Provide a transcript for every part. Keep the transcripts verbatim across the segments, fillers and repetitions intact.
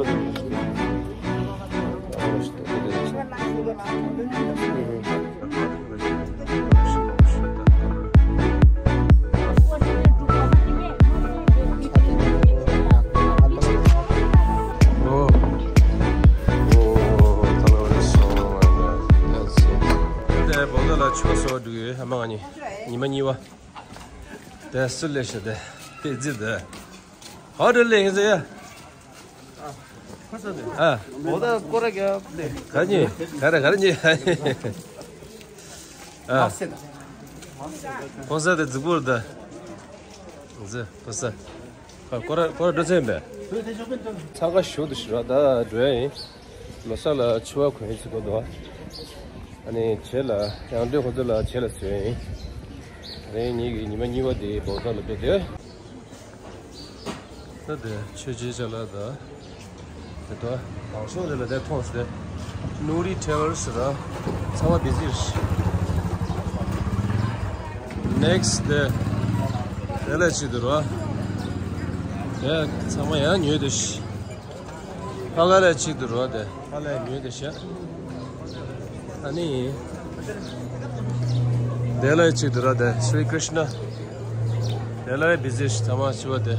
དེ་བོད་ལ་ཆུ་བ་སོགས་འགྲོ་གི་ཡོད། ཨ་མ་ང་གཉིས་ཉི་མ་གཉིས་པ། དེ་སུ་ལས་ཤི་དེ་དེ་རྫི་དེ། ཧོ་དེ་ལས་ངེས་ཟེར་ཡ། ཨ། འོ་ད་སྐོར་ར་རྒྱབ་ནས། ག་ཉེ། ག་ར་ག་ར་ཉེ། ཨ། ཕོ་ས་དེ་རྫིག་པོར་ད། རྫི་ཕོ་ས། ཨ། སྐོར་ར་སྐོར་ར་འགྲོ་ཚེ་ཡིན་པས། འཚང་ཁ་ཞུ་དུ་ཞུ་ར་ད་འགྲོ་ཡ་ཡིན། ལོ་གསར་ལ་ཆུ་བ་གོན་ཚུལ་གོ་འདུག་ཨ་ནི་བྱེད་ལ་ཡང་འདོད་ཁོ་ཚོ་ལ་བྱེད་ལ་བཟོས་ཡིན། རེད་ངེད་ཀྱི་ཉི་མ་གཉིས་པ་དེ་བོག་ཐང་ལ་སླེབས་དེ། ད་དེ་ཆོས་རྗེ་ཅ་ལག་དང་། དེ་ད་གང་བྱུང་རེ་ལ་དེ་མཐོང་སྟེ། ནུ་རི་ཊེ་ལར་ཟེར་ར། ཚང་མ་བི་ཟི་རེད། ནེག་སི་ཊི་དེ། དེ་ལ་ཅིག་འདུག་ར། དེ་ཚང་མ་ཡང་ཉོས་དེ། ཕ་ག་ལ་ཅིག་འདུག་ར་དེ། ཕ་ལ་ཉོས་དེ་ཤ། ཨ་ནི། དེ་ལ་ཅིག་འདུག་ར་དེ། ཤྲི་ཀྲིཤ་ན། དེ་ལ་བི་ཟི་ཤ་ཚང་མ་ཆུ་བ་དེ།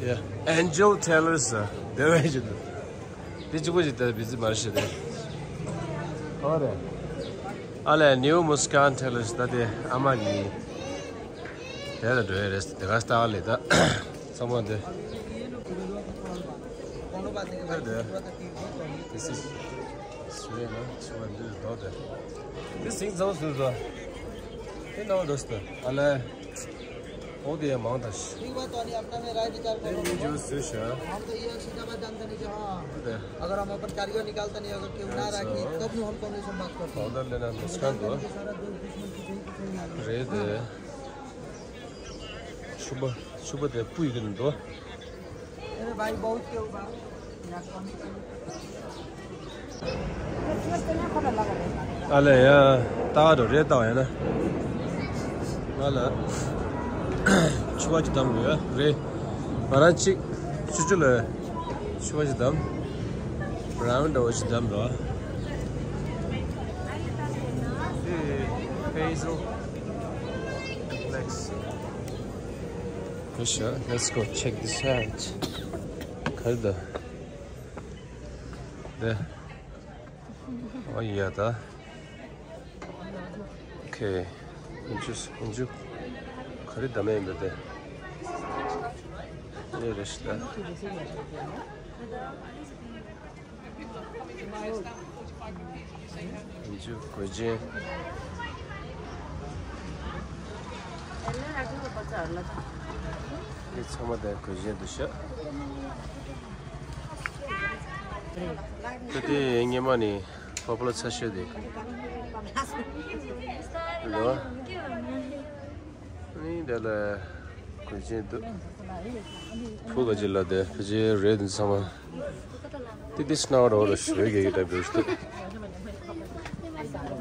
དེ་ཨན་ཇེལ་ཊེ་ལར་ཟེར། དེ་བས་ཅིག་འདུག་དེ་གཅིག་པོ་ཞིག་དེ་བི་ཟི་མ་རེད་ཤ་དེ། ཨོ་རེད། ཨ་ལས་ནིའུ་མུ་སི་ཀན་ཊེ་ལར་ཟེར་ད་དེ་ཨ་མ་གཉིས། དེ་ལ་འགྲོ་ཡ་རེད་དེ་ག་སྟག་ལས་ད། ཚང་མ་འདི། འདི་འདི། This is སུའི་ན་ཆུ་བ་འདི་རྡོ་དེ། འདི་སིང་ཚང་སུ་རྡོ། དེ་ནང་རྡོ་སྟོ། ཨ་ལས། འོ་དེ་ཡ་མང་ད་ཤི། ठीक बात तो अपना में राय विचार करो। དེ་ཉིད་ཇོ་སུ་ཤ། हम तो ये अच्छी जगह जानते नहीं कि हाँ, དེ། अगर हम अपन कारीगर निकालते नहीं, अगर क्यों ना रखी, तब नु हम कौन से बात करते हैं? འོ་དེ་ལས་ན་མུ་སི་ཀན་དོ། सारा दोस्त दुश्मन की जय की जय। རེད་དེ། ཕྱུ་པ་ཕྱུ་པ་དེ་སྤུས་ཀྱི་འདུག་ཨ་ལས་ཡ། ལྟ་བ་འགྲོ་རེད་ལྟ་བ་ཡ་ན། ང་ལ་ཕྱུ་པ་ཅིག་བདམས་དགོས་ཡ་རེད། ང་རང་གཅིག་ཆུ་ཆུ་ལ་ཕྱུ་པ་ཅིག་བདམས། བྷ་རའུན་འདྲ་བོ་ཅིག་བདམས་རོགས། Hey, Hazel. Thanks. Let's go check this out. ག་རེ་ད། དེ། ཨོ་ཡ་ད། ཨོ་ཁེ། ཨིན་ཇུ་ཨིན་ཇུ། ག་རེ་ད་མེད་ཡིན་པ་དེ། དེ་རེད་ཤི་ད། ཨིན་ཇུ་གོས་ཆེན། འདི་ཚང་མ་དེ་གོས་ཆེན་འདུག་ཤག་དེ་དེ་སྔོན་མ་ནི་པོ་པུ་ལར་ཚ་ཤོས་དེ་རེད་བ། ནི་དེ་ལ་གོས་ཆེན་འདུག་ཕུ་ག་ཅི་ལ་དེ་ཕུ་ཅི་རེད་འདི་ཚང་མ། དེ་དེ་སྣང་བ་རོ་རོ་ཞོད་གེ་གི་ལྟ་བུ་ཞིག་འདུག་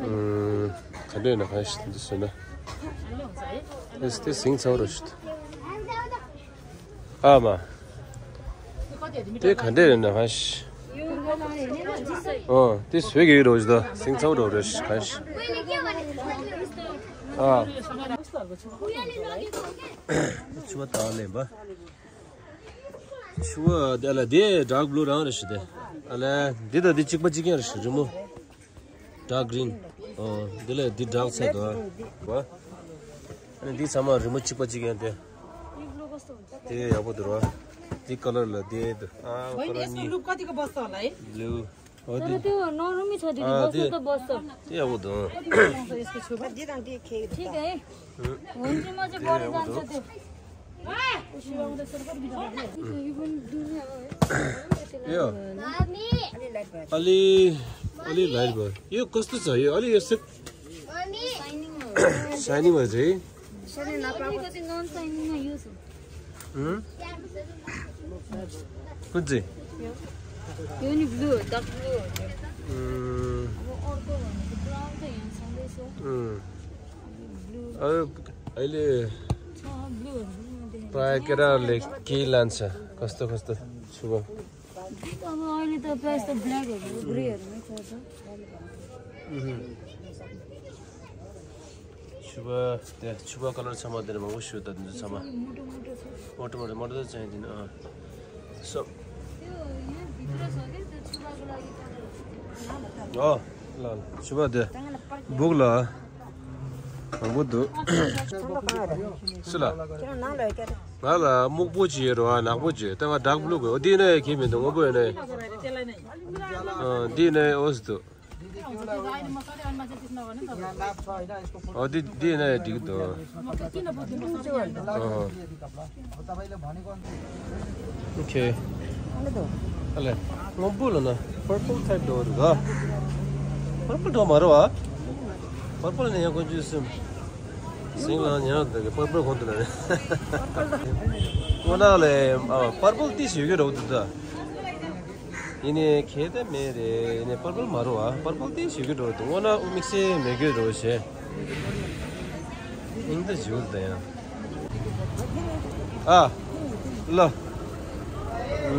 ཨུམ། ག་འདྲས་ན་ག་ཞིག་འདི་སོ་ན། དེ་དེ་སིང་ཚ་བ་རོ་ཞིག་ཨ་མ། དེ་ག་འདྲས་རེད་ན་ཧ་ཤི། ཨོ། དེ་བཟོས་ཀྱི་ཡོད་རོ་ཞིག་ད་སིང་ཚ་བོ་རོ་རེ་ཤི་ག་ཤི། ཨ། ཆུ་བ་དང་ལེན་པ། ཆུ་བ་དེ་ལ་དེ་ཌརྐ་བྷུ་ལུ་རང་རེ་ཤི་དེ། ཨ་ལ། འདི་དང་འདི་གཅིག་པ་གཅིག་རྐྱང་རེ་ཤི་རི་མོ། ཌརྐ་གྷི་རིན། ཨོ། འདི་ལས་འདི་ཌརྐ་ཚད་དོ། བ། ཨ་ནི་འདི་ཚང་མ་རི་མོ་གཅིག་པ་གཅིག་ཡང་དེ། དེ་ཡག་པོ་འདུག་ར། འདི་ཀ་ལར་ལ་དེ་འདུག་ཨ། ཀ་ལར་གཉིས། ལུ། ཨ་དེ། དེ་ནོར་མི་ཚོ་དེ་རི་བོ་སོ་ད་བོ་སོ། དེ་ཡག་པོ་འདུག་འདི་དང་འདི་ཁེ། ཐིག་གེ། འོན་ཀྱང་མ་ཅིག་དེ་ཡག་པོ་འདུག་ཡོ། ཨ་ལི། ཨ་ལི་ལའིཊ་བར། ཡོ་ཀོས་ཏུ་ཚ་ཡོ་ཨ་ལི་ཡོ་སིབ། ཤའི་ནིང་བར་རེད། ཨུམ། ཀུན་རྫི། ཡོ་ནི་བླུ་ཌརྐ་བླུ། ཨུམ། ཨུམ། ཨ་ཨ་ལེ། པ་ཀེ་ར་ལེ་ཀི་ལན་ཆ། ཀོས་ཏུ་ཀོས་ཏུ་ཆུ་བ། First black हरू, grey हरू नै छ। ཕྱུ་པ་དེ་ཕྱུ་པ་ཀ་ལར་ཚང་མ་དེ་ནས་མང་པོ་ཞུ་ད་འདི་ཚང་མ། མོ་ཊ་མོ་ཊ་མོ་ཊ་ཚང་དེ་ནས་ཨ། སོ། ཨོ། ལ་ལ་ཕྱུ་པ་དེ་སྦུག་ལ་མང་པོ་འདུག་སུ་ལ། ང་ལ་སྨུག་པོ་ཅིག་ཡོད་རེད་བ། ནག་པོ་ཅིག་ཡོད། ལྟ་བ་dark blue དགོས། འོ་འདི་ནས་གྱིས་མི་འདུག་སྔོན་པོ་ཡོད་ནས། ཨ་འདི་ནས་འོ་ཟི་འདུག་འོ་འདི་འདི་ནས་འགྲིག་འདུག་ཨོ། ཨོ་ཁེ། ཨ་ལེ། སྔོན་པོ་ལ་ན་purple type འགྲོ་འདུག་ག purple འགྲོ་མ་རེད་བ། purple ནས་ཡང་ཀུན་སྤྱོད་སེམས། སེང་ལ་ཉར་འདུག་གི purple གོང་དུ་ལ་རེད། སྔོ་ནག་ལས་ཨ་purple ཏི་ཞིག་ཡོད་རེད་འདུག་ད། ཡིན་ནའི་ཁྱད་ད་མེད་རེད། ཡིན་ནའི་པར་པལ་མ་རུ་བ། པར་པལ་དེ་ཞིག་གི་འགྲོ་འདུག་སྔོ་ནག་དམིགས་བསལ་མེད་གི་འགྲོ་ཞེས། ཨིང་ད་ཞུ་ད་ཡང་། ཨ། ལ།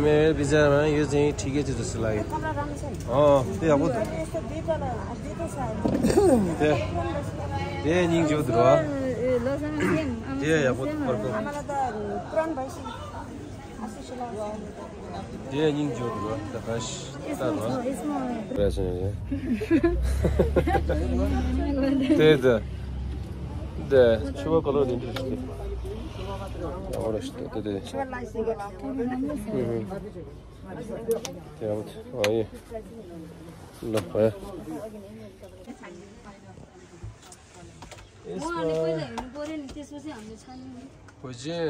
མེ་བི་ཛ་རང་ཡོད་ཚེ་ཁྲི་ཀེ་ཅི་ཙི་སི་ལ་ཡི། ཨོ་དེ་ཡག་པོ་འདུག་དེ་དེ་སྙིང་རྗེ་འདུག་རོ། དེ་ཡག་པོ་འདུག་པར་པལ། དེ་སྙིང་རྗེ་འདུག་ར། ད་ག་ཤི་ད་ར། ར་ཤི་ནི་རེད། དེ་དེ། དེ་ཕྱུ་པ་ཀ་ལོར་དེ་འདྲ་ཞིག་དེ། ཨོ་ར་ཤི་དེ་དེ། ཧུམ་ཧུམ། དེ་ཡང་ཨ་ཡེ། ལ་ཧ་ཡ། ཨེས་པ། གོས་ཆེན་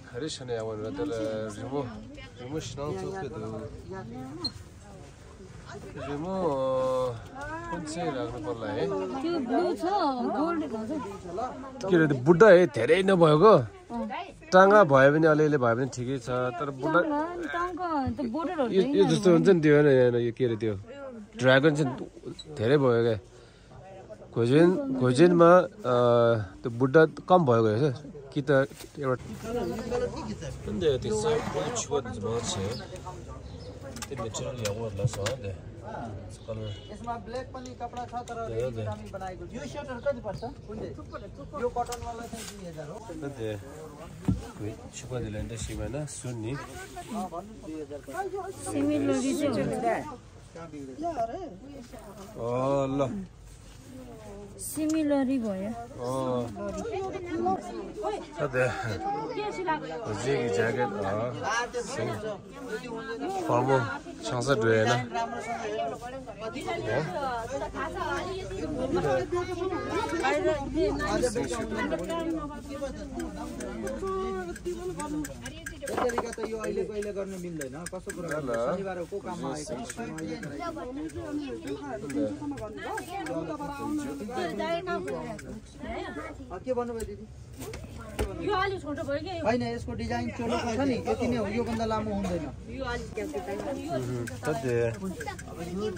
ག་རེ་བྱས་ན་ཡག་པོ་རེད། དེ་ལ་རི་མོ་རི་མོ་ཞེ་དྲག་བཙུགས་ཀྱི་འདུག་རི་མོ་ཁོ་ཚེ་རག་ནི་པར་ལ་ཨེ། ཀྱི་རེད་དེ་བུ་ད་ཨེ་དེ་རེད་ན་བ་གོ། ཀྲང་ག་བ་ཡ་བི་ནི་ཨ་ལེ་ལེ་བ་ཡ་བི་ནི་ཁྲི་ཀེ་ཚ་ཏར་བུ་ད། ཡུ་དུ་སྟོན་ཙན་དེ་ཡོད་ན་ཡོད་ན་ཡོད་ཀྱི་རེད་དེ། ཌ་ར་གོན་ཙན་དེ་རེད་བ་གོ། གོས་ཆེན་གོས་ཆེན་མ། ཨ་དེ་བུ་ད་ཀམ་བ་གོ་ཡ་ཀི་ད་ཡ་བ། འདི་དེ་ས་བུ་ཆུ་བ་འཛི་མ་ཆེ། དེ་མི་ཁྲི་རང་ཡག་པོ་ལ་སོང་དེ། ཀ་ལར། यसमा ब्ल्याक पनि कपडा छ, तर रेडी दामी बनाएको छ। यो स्वेटर कति पर्छ? कुन चाहिँ? यो कटनवाला चाहिँ दुई हजार हो। ད་དེ་གོས་ཆུ་བ་དེ་ལ་འདྲ་ཞིག་མེད་ན་སུ་ནི། दुई हजार पर्छ। सिमी लोरी चाहिँ हो। कहाँ बिग्रेको? ཨོ་ལ། सिमी लोरी भयो। ཨོ། ད་དེ། གོས་ཆེན་གྱི་ཇེ་ཀེད་ཨ། སེང་། དཔའ་མོ་ཆང་ས་འགྲོ་ཡ་ན། यसरी त यो अहिले कहिले गर्न मिल्दैन। कस्तो कुरा गर्नु? शनिबार हो, को काममा आएको? अँ, के भन्नुभयो दिदी? यो अलि छोटो भयो क्या, यो। होइन, यसको डिजाइन चोलोको छ नि, यति नै हो, योभन्दा लामो हुँदैन। यो अलि क्या छ त? ད་དེ་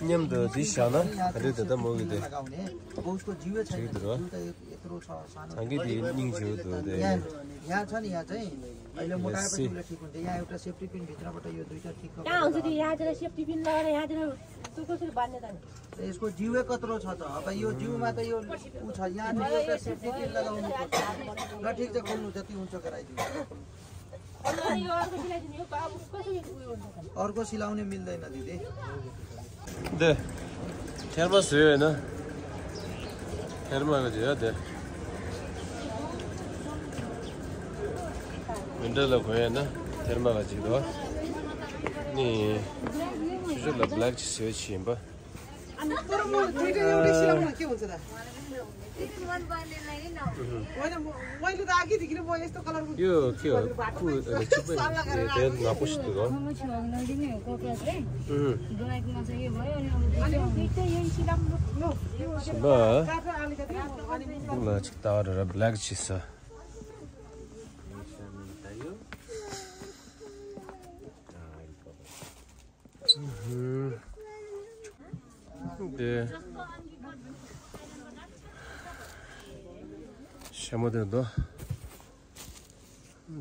མཉམ་དུ་འདི་བཞག་ན་ག་འདྲ་འདུག་ད་མོ་གི་དེ། लगाउने। अब उसको जिउ छैन। ठिक त हो। जिउ त यत्रो छ, सानो। छाङ्गी दि निङ जिउ दु दे। यहाँ, यहाँ छ नि, यहाँ चाहिँ अहिले मोटाएपछि उसलाई ठिक हुन्छ। यहाँ एउटा सेफ्टी पिन भित्रबाट यो दुईटा ठिक कहाँ हुन्छ त्यो? यहाँतिर सेफ्टी पिन लगाएर यहाँतिर त्यो कसरी बाँध्ने त? यसको जिउै कत्रो छ त? अब यो जिउमा त यो ऊ छ, यहाँ त एउटा सेफ्टी पिन लगाउनु पर्छ। ल, ठिक छ, खोल्नु, जति हुन्छ गराइदिनु। अनि यो अर्को सिलाइदिनु, यो अब कसरी उयो हुन्छ त? अर्को सिलाउने मिल्दैन, दिदी। दे। ठेरमा सुयो होइन? ठेरमा को जियो दे। विन्टरलाई गयो होइन? ठेरमा को जियो। नि, सुजुलाई ब्ल्याक चाहिँ सुयो छिम्बा। अनि तर म दुइटा एउटै सिलाउन के हुन्छ त? होइन, म, मैले त अघिदेखि नै म यस्तो कलरको यो के हो? कु-, अ, चिप्पै, ए, तेल नपुस त्यो हो। ब्ल्याकमा चाहिँ यो भयो, अनि अब दुइटै यही सिलाउनु। ल। काठमा अलिकति, अनि ल, चिक्ता र ब्ल्याक चिज छ। ཨུ་ཧུ། དེ། ཞྭ་མོ་དེ་འདུག་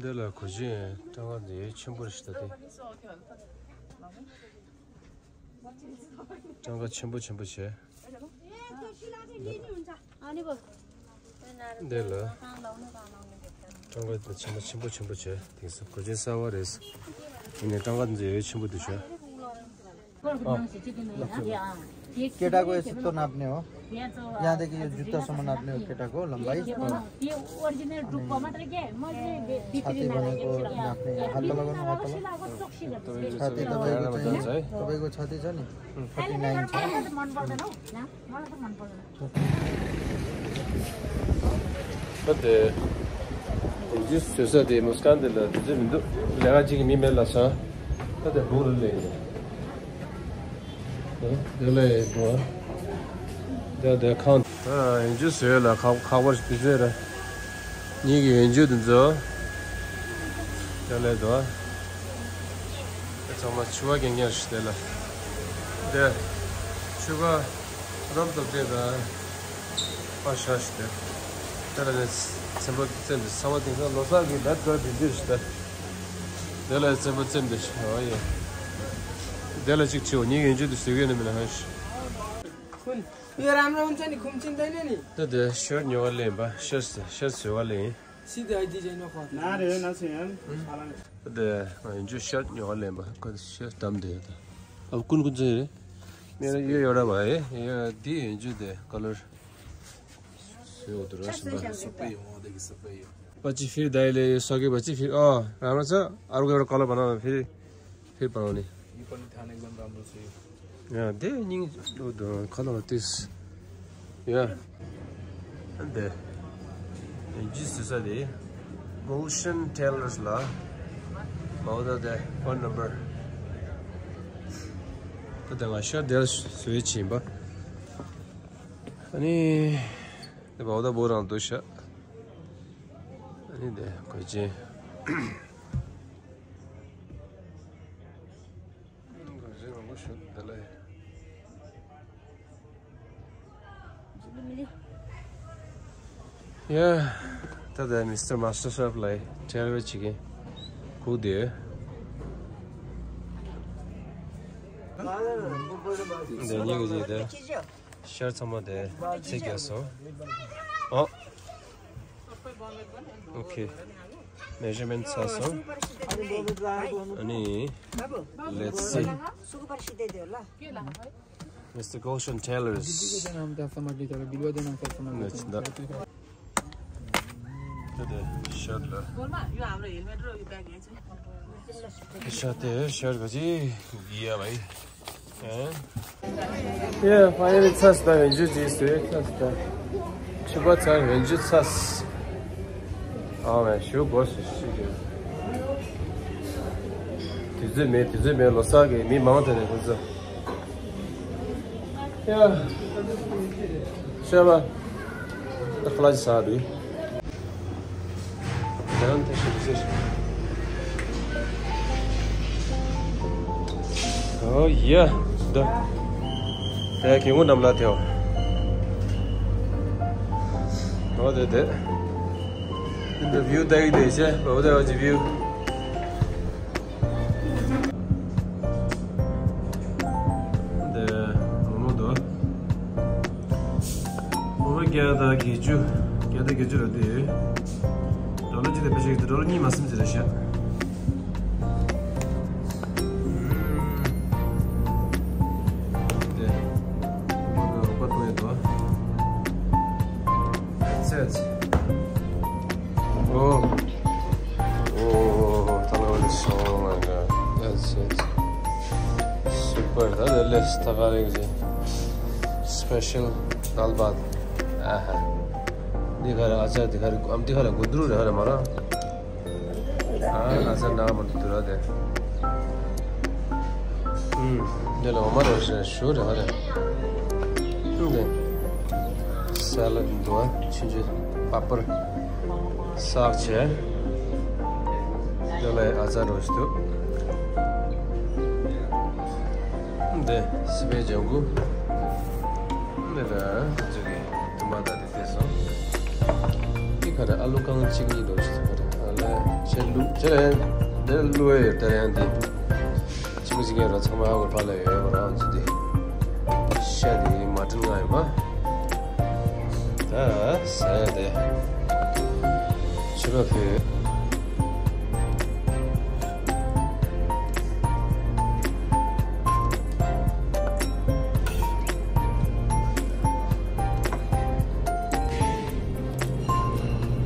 འདི་ལ་གོས་ཆེན་སྤྲང་བ་འདི་ཆེན་པོ་ཞིག་ད་དེ། གྲངས་ཀ་ཆེན་པོ་ཆེན་པོ་བྱས། འདི་ལ། གྲངས་ཀ་ཆེན་པོ་ཆེན་པོ་ཆེན་པོ་བྱས། དེང་སང་གོས་ཆེན་གསར་པ་རེད། ཡིན་ནའི་གྲངས་ཀ་འདི་ཚོ་ཡོད་ཆེན་པོ་འདུག་ཤག་ཨ། ये केटा को ऐसे तो नापने हो? यहाँ देखिए, ये जूता सब नापने हो, केटा को लंबाई? ये ओरिजिनल टुप्पो मात्र के, मैले छाती भनेको नाप्ने, हात लगाउनु, हात लगाउनु। छाती तपाईँको चाहिँ नि, तपाईँको छाती छ नि, फोर्टी नाइन छ। ད་དེ། ཡིན་ཇུས་བཟོ་ས་དེ་མོ་སྐམ་དེ་ལ་དུས་ཚོད་མི་འདུག་ལས་ཀ་གཅིག་གི་མི་མེད་ལ་ས། ད་དེ་སྦུག་ལ་ལས་ཡིན། དེ་ལ་ཡིན་འགྲོ། ད་དེ་ཁང་། ད་ཡིན་ཇུས་བཟོས་ལ་ཁག་ཁག་པར་དུས་ཚོད་ར། གཉིས་ཀྱི་ཡིན་ཇུས་དེ་ཚོ། དེ་ལ་དོ། དེ་ཚང་མ་ཕྱུ་པ་རྐྱང་རྐྱང་ཞིག་དེ་ལ། དེ། ཕྱུ་པ། རོབ་རྡོག་དེ་དང་། པ་ཤ་ཞིག་དེ། དེ་ལ་ནི་ཚེམ་པ་བཙེམ་དེ་ཚང་མ་དེང་སང་ལོ་གསར་གྱི་ལབ་དགོས་དེ་འདིར་ཞིག་དེ། དེ་ལ་ཚེམ་པ་བཙེམ་དེ་ཞིག་ཨོ་ཡེ། དེ་ལ་གཅིག་ཆེའོ་གཉིས་ཡོན་ཆོད་དེ་ཟེར་གི་ནི་མིན་ན་ཧ་ཤི། ཁུན། ཡོ་རམ་རོན་ཅན་ནི་ཁུམ་ཆིན་དེ་ནི་ནི། དེ་དེ་ཤར་ཉོ་བ་ལེན་པ་ཤར་ཤར་ཟོས་བ་ལེན། སི་དེ་ཨའི་ཌི་ཅན་ཉོ་ཁོ། ན་རེ་ན་སུ་ཡན། ཨ་ལ་ནི། དེ་ང་ཡོན་ཆོད་ཤར་ཉོ་བ་ལེན་པ་ཁོ་ཤར་དམ་དེ་དེ། ཨ་ཀུན་ཀུན་ཚེ་རེད། ནེ་ཡོད་ཡོད་ར་བ་ཨེ་ཡོད་དེ་ཡོན་ཆོད་དེ་ཀ་ལར། སོ་དུ་ར་ཤམ་པ། སོ་པ་ཡོང་བ་དེ་གི་སོ་པ་ཡོང་། པ་ཅི་ཕིར་དེ་ལེ་སོ་གི་པ་ཅི་ཕིར་ཨ་ར་མ་ས་ཨ་རུ་གི་ར་ཀ་ལར་པ་ན་ཕིར་ཕིར་པ་ནི། ཡི་པ་ནི་ཐ་ནི་གོན་རམ་རུ་སུ་ཡོད། ཡ་དེ་སྙིང་རུ་དུ་ཁ་ལོ་ཏིས། ཡ། འདི། ཇི་སུ་ས་དེ། Golshan Tailors ལ། མའོ་ད་དེ་ཕོན་ནམ་བར། ད་དེ་ང་ཤར་དེར་སུའི་ཕྱིན་པ། ཨ་ནི། དེ་མའོ་ད་བོ་རང་འདུག་ཤག་ཨ་ནི་དེ་གོས་ཆེན། གོས་ཆེན་མང་པོ་ཞིག་འདི་ལ། ཡ། ད་ལྟ་མི་སི་ཊར་མ་སི་ཊར་ཤོབ་ལ་ཊེ་ལར་བྱེད་མཁན་སྒུག་བསྡད་ཡོད། འདི་གཉིས་ཀྱི་རྗེས་དེ། ཤར་ཚང་མ་དེ་ཚིག་རྒྱག་སོང་། ཨོ། ཨོ་ཁེ། མེ་ཇར་མེན་ཚར་སོང་། ཨ་ནི། Let's see. Mister Golshan Tailors. ད་དེ་ཤར་ལ། ཤར་དེ་ཤར་ག་ཅི་ཡ་བའི། ཡ། ཕ་ཡ་ལི་ཚ་སི་ད་ཡོན་ཆོད་ཅིག་སུ་ཡ་ཚ་སི་ད། ཕྱུ་པ་ཚ་ཡོན་ཆོད་ཚ་སི། ཨ་མ་ཞུ་གོ་སི་ཤི་གི། དུས་ཚོད་མེད་དུས་ཚོད་མེད་ལོ་གསར་གི་མི་མང་དེ་ནས་ཁོ་ཚོ། ཡ། ཤ་བ། ད་ཁ་ལག་ཅིག་ཟ་དུས། ཨོ་ཡ། ད། ད་གད་མོ་གནམ་ལ་ཐེའོ། ཨོ་དེ་དེ། འདི་བིའུ་ད་ཡི་དེ་ཤེ་ཨོ་དེ་ཨོ་ཅི་བིའུ། འདི་མོ་མོ་དོ། ཨོ་བ་བརྒྱ་དང་བརྒྱད་ཅུ། བརྒྱ་དང་བརྒྱད་ཅུ་རེད་དེ། ཌོ་ལར་གཅིག་དང་ཕལ་ཆེར་ཌོ་ལར་གཉིས་མ་ཟིན་ཟེར་རེད་ཤག་འདི་ཨོ་བ་གཏོང་ཡོད་དོ། That's it. ཨོ། ཨོ། ད་ལོ་ལི་སོང་ང་འདྲ། That's it. Super. ད་ལེ་ལེ་ད་ག་རེ་གི་special ད་ལ་བ། ཨ་ཧ། འདི་ག་རེ་ཨ་ཅག་འདི་ག་རེ་ཨམ་འདི་ག་རེ་གོ་འདུག་རེད་ཧ་རེ་མ་ར། ཨ་ཨ་ཅག་ན་མ་འདུག་ར་དེ། ཨུམ། འདི་ལ་འོ་མ་རེ་ཞུ་རེ་ཧ་རེ། ཨུམ་དེ། སལ་ལད་འདུག་ཨ་ཆུང་ཆུང་པ་པར། སག་བྱས། དེ་ལ་ཨ་ཅག་རོ་ཞིག་འདུག་འདི་སི་པན་ལྗང་གུ། འདི་ལ་ང་ཚོ་གི་ཐུམ་པ་དང་དེ་དེ་སོང་། འདི་ག་རེ་ཨ་ལུ་རྐང་གཅིག་གཉིས་འདུག་ཞིག་ག་རེ་ཨ་ལ་ཆེ་ལུ་ཆེ་ལ་ཡང་འདི་ལུ་ཨེ་ཡོད་ད་ཡང་འདི། ཆེ་ མི་ཞིག་ཡོད་ར་ཚང་མ་ཧ་གོ་ཕ་ལ་ཡོད་པ་རང་ཚོ་དེ། ཤ་དེ་མ་ཊན་ང་ཡོད་མ། ད་ཟ་ཡ་དེ། ཕྱུ་པ་ཕུད།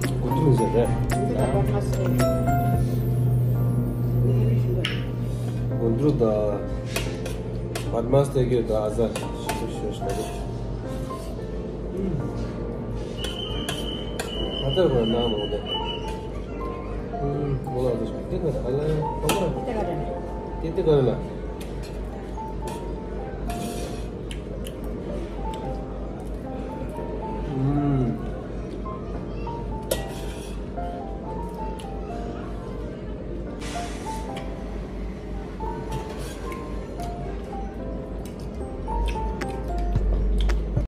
སྒོ་འདྲུ་ཟེར་རེད། སྒོ་འདྲུ་དང་། བར་མ་སྟེ་གི་དང་ཨ་ཟ་ཞིག་ཞིག་ཞིག་ཞིག་ད་རེད། ཨ་ད་རུ་ན་མོ་དེ། ཨུམ། མོ་ལ་དེ་ཞིག་དེ་ག་ཨ་ལ་ཨ་མ། དེ་དེ་ག་རེ་ལ།